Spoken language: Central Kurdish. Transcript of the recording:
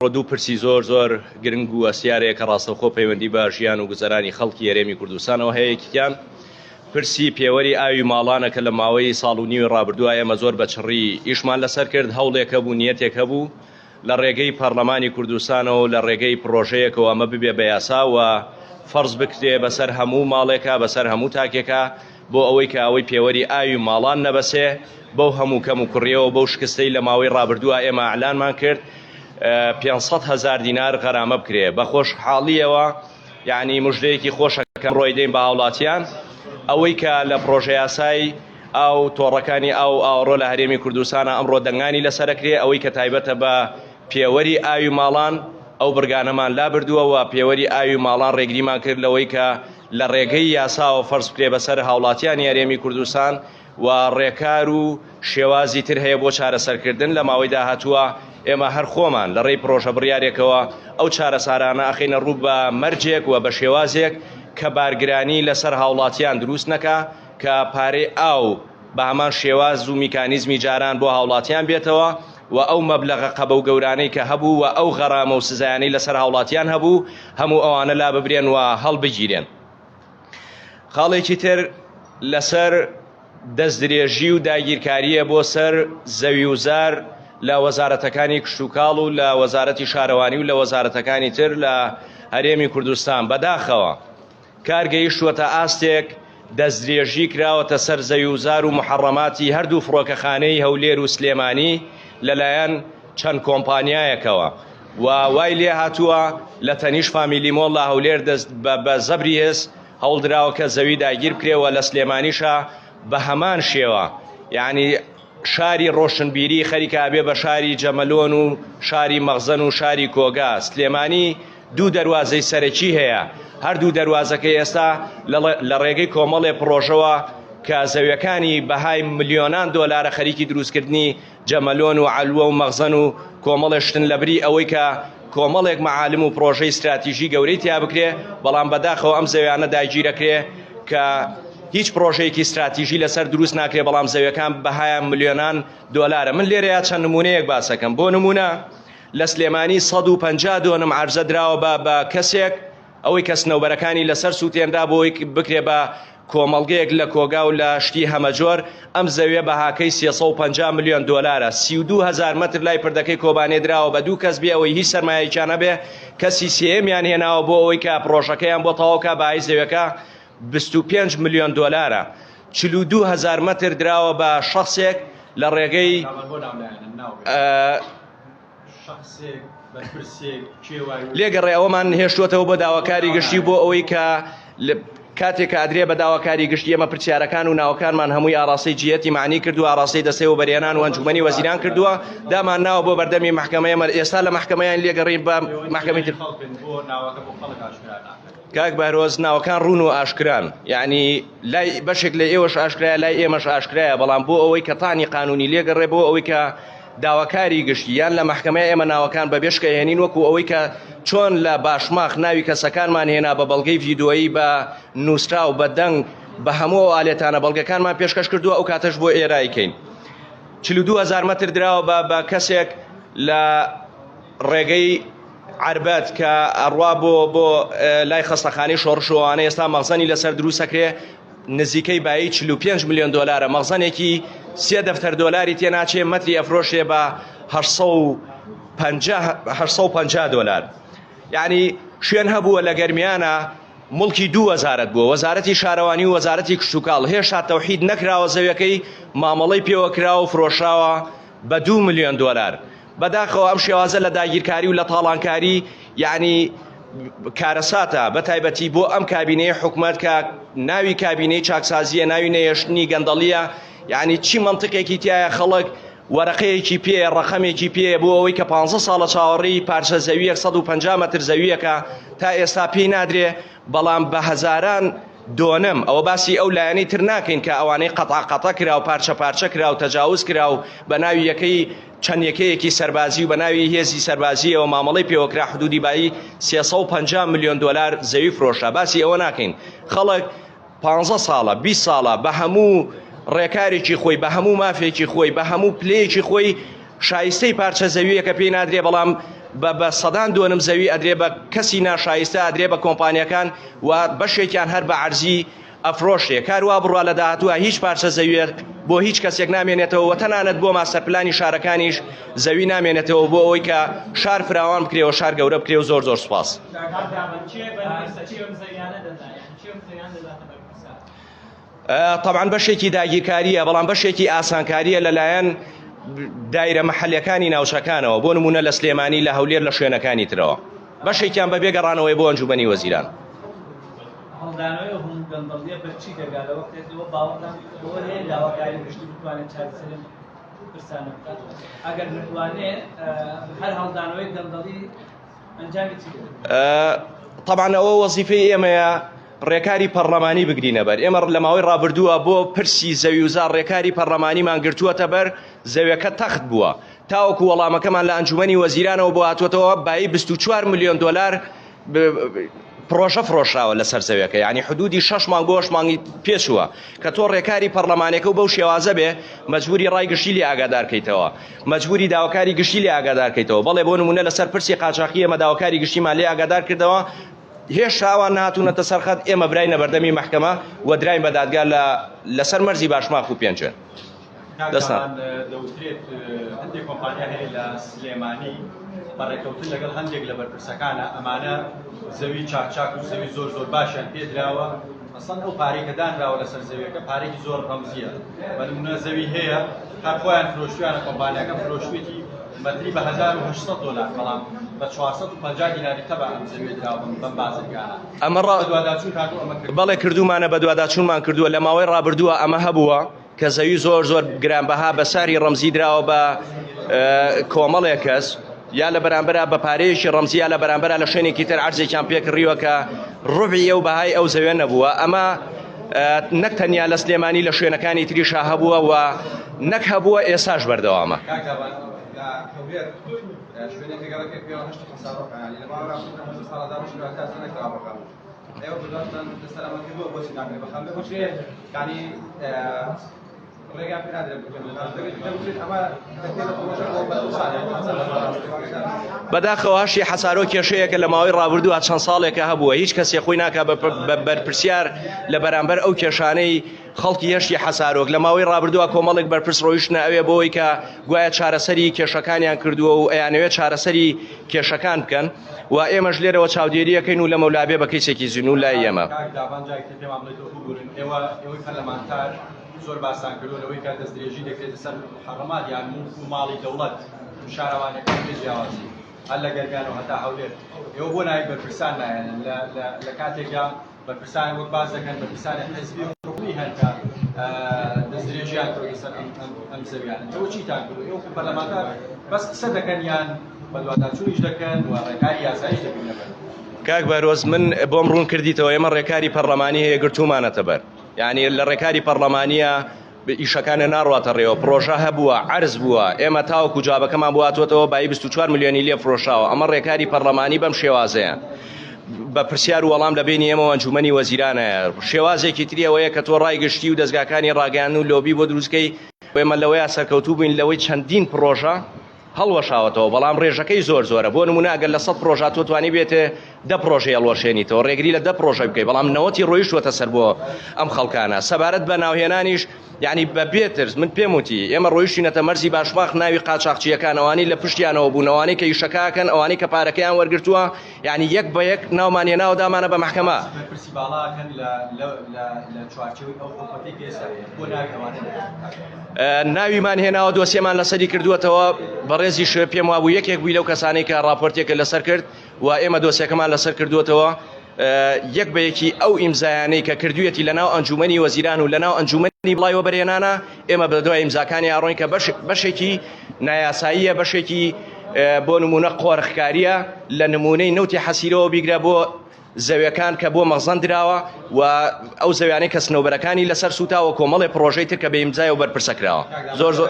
ئەمڕۆ دوو پرسی زۆر زۆر گرنگ و هەستیارەیە کە ڕاستەوخۆ پەیوەندی بە ژیان و گوزەرانی خەڵکی هەرێمی کوردستانەوە هەیە، یەکێکیان پرسی پێوەری ئاوی ماڵانە کە لە ماوەی ساڵ و نیوی ڕابردووە ئێمە زۆر بە چڕی ئیشمان لەسەر کرد، هەوڵێک هەبوو، نیەتێک هەبوو لە ڕێگەی پەرلەمانی کوردستانەوە و لە ڕێگەی پڕۆژەیەکەوە ئەمە ببێ بە یاسا و فەرز بکرێ بەسەر هەموو ماڵێکا، بەسەر هەموو تاکێکا بۆ ئەوەی کە ئەوەی پێوەری ئاوی ماڵان نەبەسێ بەو هەموو کەم و کوڕیەوە بەو شکستەی لە ماوەی ڕابردووە ئێمە ئەعلانمان کرد 500 هەزار دینار غەرامە بکرێ. بە خۆشحاڵیەوە یعنی مژدەیەکی خۆشە کە ئەمڕۆ ئەیدەین بە هاوڵاتیان ئەوەی کە لە پڕۆژەیاسای ئاو تۆڕەکانی ئاو و ئاوەڕۆ لە هەرێمی کوردستانە ئەمڕۆ دەنگانی لەسەرەکرێ ئەوەی کە تایبەتە بە پێوەری ئاوی ماڵان ئەو بڕگانەمان لابردووە و پێوەری ئاوی ماڵان ڕێگریمان کرد لەوەی کە لە ڕێگەی یاساوە فەرز بکرێ بەسەر هاوڵاتیانی هەرێمی کوردستان و ڕێکار و شێوازی تر هەیە بۆ چارەسەرکردن لە ماوەی داهاتووە ئێمە هەر خۆمان لە ڕێی پڕۆژە بڕیارێکەوە ئەو چارەسارانە ئەخەینە ڕوو بە مەرجێک و بە شێوازێک کە بارگرانی لەسەر هاوڵاتیان دروست نەکا کە پارەی ئاو بە هەمان شێواز و میکانیزمی جاران بۆ هاوڵاتیان بێتەوە و ئەو مەبلەغە قەبە و گەورانەی کە هەبوو و ئەو غەرامە و سزایانەی لەسەر هاوڵاتیان هەبوو هەموو ئەوانە لاببرێن و هەڵبگیرێن. خاڵێکی تر لەسەر دەستدرێژی و داگیرکارییە بۆ سەر زەوی و زار لە وەزارەتەکانی کشتوکاڵ و لە وەزارەتی شارەوانی و لە وەزارەتەکانی تر لە هەرێمی کوردستان. بەداخەوە کار گەیشتووەتە ئاستێک دەستدرێژی کراوەتە سەر زەوی و زار و محەڕەماتی هەردوو فڕۆکەخانەی هەولێر و سلێمانی لەلایەن چەند کۆمپانیایەکەوە و وای لێهاتووە لە تەنیشت فامیلی مۆڵ لە هەولێر دەست بە زەبری هێز هەوڵدراوە کە زەوی داگیر بکرێ و لە سلێمانیشا بە هەمان شێوە یعنی شاری ڕۆشنبیری خەریکە ئەبێ بە شاری جەمەلۆن و شاری مەخزەن و شاری کۆگا سلێمانی دوو دەروازەی سەرەکی هەیە هەردوو دەروازەکەی ئێستا لە ڕێگەی کۆمەڵێ پڕۆژەوە کە زەویەکانی بەهای ملیۆنان دۆلارە خەریکی دروستکردنی جەمەلۆن و عەلوە و مەخزەن و کۆمەڵێ شتن لەبری ئەوەی کە کۆمەڵێک مەعالم و پڕۆژەی ستراتیژی گەورەی تیا بکرێ بەڵام بەداخەوە ئەم زەویانە داگیرەکرێ کە هیچ پڕۆژەیەکی ستراتیژی لەسەر دروست ناکرێ بەڵام زەویەکان بەهایان ملیۆنان دۆلارە من لێرەیا چەند نمونەیەک باسەکەم بۆ نمونە لە سلێمانی 150 دۆنم عەرزە دراوە بە بە کەسێک ئەوەی کە سنەوبەرەکانی لەسەر سووتێنرا بۆ ئەوەی بکرێ بە کۆمەڵگەیەک لە کۆگا و لە شتی هەمەجۆر، ئەم زەویە بەهاکەی 350 ملیۆن دۆلارە، 32 هەزار مەتر لای پردەکەی کۆبانێ دراوە بە دوو کەس بێ ئەوەی هیچ سەرمایەکیان هەبێ، کەسی سێیەمیان هێناوە بۆ ئەوەی کە پڕۆژەکەیان بۆ تەواو کا بەهای زەویەکە 25 ملیۆن دۆلارە، 42 هەزار مەتر دراوە بە شەخسێک لە ڕێگەی. لێگەڕێ ئەوەمان هێشتووەتەوە بۆ داواکاری گشتی بۆ ئەوەی کە کاتێک کە ئەدرێ بە داواکاری گشتی ئێمە پرسیارەکان و ناوەکانمان هەمووی ئاڕاستەی جیهەتی معنی کردووە ئاڕاستەی دەستەی وەبەرهێنان و ئەنجومەنی وەزیران کردووە دامان ناوە بۆ بەردەمی مەحکەمە ئێمە ئێستا لە مەحکەمەیان لێگەڕین بە مەحکەمەی تر کاک بەهرۆز ناوەکان ڕوون و ئاشکران یعنی لای بەشێک لە ئێوەش ئاشکرایە لای ئێمەش ئاشکرایە بەڵام بۆ ئەوەی کە تانی قانونی لێگەڕێ بۆ ئەوەی کە داواکاری گشتی یان لە مەحکەمەی ئێمە ناوەکان بە بێشکە هێنین وەکو ئەوەی کە چۆن لە باشماخ ناوی کەسەکانمان هێنا بە بەڵگەی ڤیدۆیی بە نووسراو بە دەنگ بە هەموو ئەو ئالێتانە بەڵگەکانمان پێشکەش کردووە ئەو کاتەش بۆ ئێرای کەین 42 هزار مەتر دراوە بە بە کەسێک لە ڕێگەی عەربەت کە ئەڕوا بۆ بۆ لای خەستەخانەی شۆڕش و ئەوانە ئێستا مەخزەنی لەسەر دروستەکرێ نزیکەی بایی 45 ملیۆن دۆلارە مەخزەنێکی سێ دەفتەر دۆلاری تێناچێ مەتری ئەفرۆشێ بە 850 دۆلار یعنی شوێن هەبووە لە گەرمیانە مڵکی دوو وەزارەت بووە وەزارەتی شارەوانی و وەزارەتی کشتوکاڵ هێشتا تەوحید نەکراوە زەویەکەی مامەڵەی پێوە کراوە و فرۆشراوە بە دوو ملیۆن دۆلار بەداخەوە ئەم شێوازە لە داگیرکاری و لە تاڵانکاری یعنی کارەساتە بە تایبەتی بۆ ئەم کابینەی حکومەت کە ناوی کابینەی چاکسازیە ناوی نەهێشتنی گەندەڵیە یعنی چی مەنتقێکی تایە خەڵک وەرەقەیەکی پێ ڕەقەمێکی پێ بۆ ئەوەی کە 15 ساڵە چاوەڕێی پارچە زەویەک 150 مەتر زەویەکە تا ئێستا پێی نادرێ بەڵام بە هەزاران دۆنم، ئەوە باسی ئەو لایەنەی تر ناکەین کە ئەوانەی قەتعە قەتە کرا و پارچە پارچە کرا و تەجاوز کرا و بە ناوی یەکەی چەند یەکەیەکی سەربازی و بە ناوی هێزی سەربازییەوە مامەڵەی پێوە کرا حدودی بایی 350 ملیۆن دۆلار زەوی فرۆشرا باسی ئەوە ناکەین خەڵک 15 ساڵە 20 ساڵە بە هەموو ڕێکارێکی خۆی بە هەموو مافێکی خۆی بە هەموو پلەیەکی خۆی شایستەی پارچە زەوییەکە پێی نادرێ بەڵام. بە بە سەدان دۆنم زەوی ئەدرێ بە کەسی ناشایستە ئەدرێ بە کۆمپانیەکان و بەشێکیان هەر بە عەرزی ئەفرۆشرێ کار وا بڕوا لە داهاتووە هیچ پارچە زەویەک بۆ هیچ کەسێک نامێنێتەوە و تەنانەت بۆ ماستەرپلانی شارەکانیش زەوی نامێنێتەوە بۆ ئەوەی کە شار فراوان بکرێ و شار گەورە بکرێ و زۆر زۆر سوپاس. تەبعەن بەشێکی داگیرکارییە بەڵام بەشێکی ئاسانکارییە لەلایەن دایرە مەحەلیەکانی ناوچەکانەوە بۆ نمونە لە سلێمانی لە هەولێر لە شوێنەکانی ترەوە بەشێکیان بەبێ گەڕانەوەی بۆ ئەنجومەنی وەزیران. هەڵدانەوەی ئەو هەموو گەندەڵییە بە چی دەگا لە وەختێک ئێوە باوەڕتان بەوە هەیە داواکاری گشتی بتوانێت چارەسەری ئەم پرسانە بکات؟ ئەگەر نەتوانێ هەر هەڵدانەوەی گەندەڵی ئەنجامی چی دەبێت؟ تەبعەن ئەوە وەزیفەی ئێمەیە ڕێکاری پەڕلەمانی بگرینە بەر ئێمە لە ماوەی ڕابردووە بۆ پرسی زەویوزار ڕێکاری پەڕلەمانیمان گرتووەتە بەر زەویەکە تەخت بووە تاوەکو وەڵامەکەمان لە ئەنجومەنی وەزیرانەوە بۆ هاتووەتەوە بایی 24 ملیۆن دۆلار پڕۆژە فرۆشراوە لەسەر زەویەکە یعنی حدودی شەش مانگ بۆ هەشت مانگی پێچووە کە تۆ ڕێکاری پەرلەمانەکە و بەو شێوازە بێ مەجبوری ڕای گشتی لێ ئاگادار کەیتەوە مەجبوری داواکاری گشتی لێ ئاگادار کەیتەوە بەڵێ بۆ نمونە لەسەر پرسی قاچاخی ئێمە داواکاری گشتیمان لێ ئاگادار کردەوە هێشتا ئەوان نهاتوونەتە سەر خەت ئێمە براینە بەردەمی مەحکەمە و دراین بە دادگا لە لەسەر مەرزی باشماخ و پێنجوێن. کاک جەلال دەوترێت هەندێک کۆمپانیا هەیە لە سلێمانی بە ڕێککەوتن لەگەڵ هەندێک لە بەرپرسەکانە ئەمانە زەوی چاک چاک و زەوی زۆر زۆر باشیان پێدراوە ئەسڵەن ئەو پارەی کە دانراوە لەسەر زەویەکە پارێکی زۆر ڕەمزیە بە نمونە زەوی هەیە هەر خۆیان فرۆشتویانە کۆمپانیاکە فرۆشتوێتی مەتری بە 1800 دۆلار بەڵام بە 450 دیناری تەبا ئەم زەویە دراوە بەم بازرگانە ئەمە ڕا بەڵێ کردومانە بەدواداچوونمان کردووە لە ماوەی ڕابردووە ئەمە هەبووە کە زەوی زۆر زۆر گرانبەها بە ساری ڕەمزی دراوە بە کۆمەڵێک کەس یا لە بەرامبەرا بە پارەیەکی ڕەمزی یا لە بەرامبەرا لە شوێنێکی تر عەرزێکیان پێکڕیوە کە ڕوبعی ئەو بەهای ئەو زەویە نەبووە ئەمە نەک تەنیا لە سلێمانی لە شوێنەکانی تریشا هەبووە و نەک هەبووە ئێساش بەردەوامە. بەداخەوە هەشتی حەسارۆ کێشەیەکە لە ماوەی ڕابردووە چەند ساڵێکە هەبووە هیچ کەسێ خۆی ناکا بە بەرپرسیار لە بەرامبەر ئەو کێشانەی خەڵکی هەشتی حەسارۆک لە ماوەی ڕابردووە کۆمەڵێک بەرپرس ڕۆیشتنە ئەوێ بۆی کە گوایە چارەسەری کێشەکانیان کردووە و ئەیانەوێت چارەسەری کێشەکان بکەن و ئێمەش لێرەوە چاودێریەکەین و لەمەولابێ بە کەیسێکی زینوو لای ئێمە. کاک دابان جارێکی تر پێمان بڵێیتەوە ببورن ئێوە ئێوەی پەرلەمانتار زۆر باستان کردووە لەوەی کە دەستدرێژی دەکرێتە سەر محەڕەمات یان موڵک و ماڵی دەوڵەت و شارەوانیەکان بێ جیاوازی هەر لە گەرمیانەوە هەتا هەولێر ئێوە بۆ ناوی بەرپرسان نایەنن لە لە لە کاتێکدا بەرپرسان وەک باس دەکەن بەرپرسانی حزبی و حکومی هەن کە دەستدرێژیان کردووە سەر ئەم ئەم زەویانە ئێوە چیتان کردووە ئێوە خۆ پەرلەمانتار بەس قسە دەکەن یان بەدواداچوونیش دەکەن و ڕێکاری یاساییش دەگرنە بەر؟ کاک بەرۆز من بۆم ڕوون کردیتەوە ئێمە ڕێکاری پەرلەمانی هەیە گرتوومانەتە بەر یعنی لە ڕێکاری پەرلەمانیە ئیشەکانە ناڕواتە ڕێوە پرۆژە هەبووە عەرز بووە ئێمە تاوەکو جوابەکەمان بۆ هاتووەتەوە بایی 24 ملیۆنی لێ فرۆشاوە ئەمە ڕێکاری پەرلەمانی بەم شێوازەیە بە پرسیار و وەڵام لە بینی ئێمەوە ئەنجومەنی وەزیرانەیە شێوازێکی تری ئەوەیە کە تۆ ڕای گشتی و دەزگاکانی ڕاگەیاندن و لۆبی بۆ دروستکەی ئێمە لەوەیە سەرکەوتوو بووین لەوەی چەندین پڕۆژە هەڵوەشاوەتەوە بەڵام ڕێژەکەی زۆر زۆرە بۆ نمونە ئەگەر لە 100 پرۆژە تۆ توانی بێتێ دە پرۆژەی هەڵوەشێنیتەوە ڕێگری لە دە پرۆژە بکەی بەڵام نەوەتی ڕۆیشتوەتە سەر بۆ ئەم خەڵکانە سەبارەت بە ناوهێنانیش یعنی بە بێترس من پێم وتی ئێمە ڕۆیشتینەتە مەرزی باشماخ ناوی قاچاخچیەکان ئەوانەی لە پشتیانەوە بوون ئەوانەی کە ئیشەکەکەن ئەوانەی کە پارەکەیان وەرگرتووە یعنی یەک بە یەک ناومان هێناوە دامانە بە مەحکەمە. بەرپرسی باڵاکەن لە لە لە لە چوارچێوەی ئەو حکومەتەی کە ئێستا هەیە بۆ ناوی ئەوانە نەهێنن؟ ناویمان هێناوە دۆسیەمان لەسەری کردووەتەوە بەڕێزیش پێم وابوو یەکێک بووی لەو کەسانەی کە ڕاپۆرتێکە لەسەر کرد و ئێمە دۆسیەکەمان لەسەر کردووەتەوە یەک بە یەکی ئەو ئیمزایانەی کە کردوویەتی لەناو ئەنجومەنی وەزیران و لەناو ئەنجومەنی بڵای وەبەرهێنانە ئێمە بە دوای ئیمزاکانی ئاڕۆین کە بەشێکی نایاساییە بەشێکی بۆ نمونە قۆرخکاریە لە نمونەی نەوتی حەسیرەوە بیگرە بۆ زەویەکان کە بۆ مەخزەن دراوە و ئەو زەویانەی کە سنەوبەرەکانی لەسەر سوتاوە کۆمەڵێ پڕۆژەی تر کە بە ئیمزای و بەرپرسە کراوە زۆر زۆر.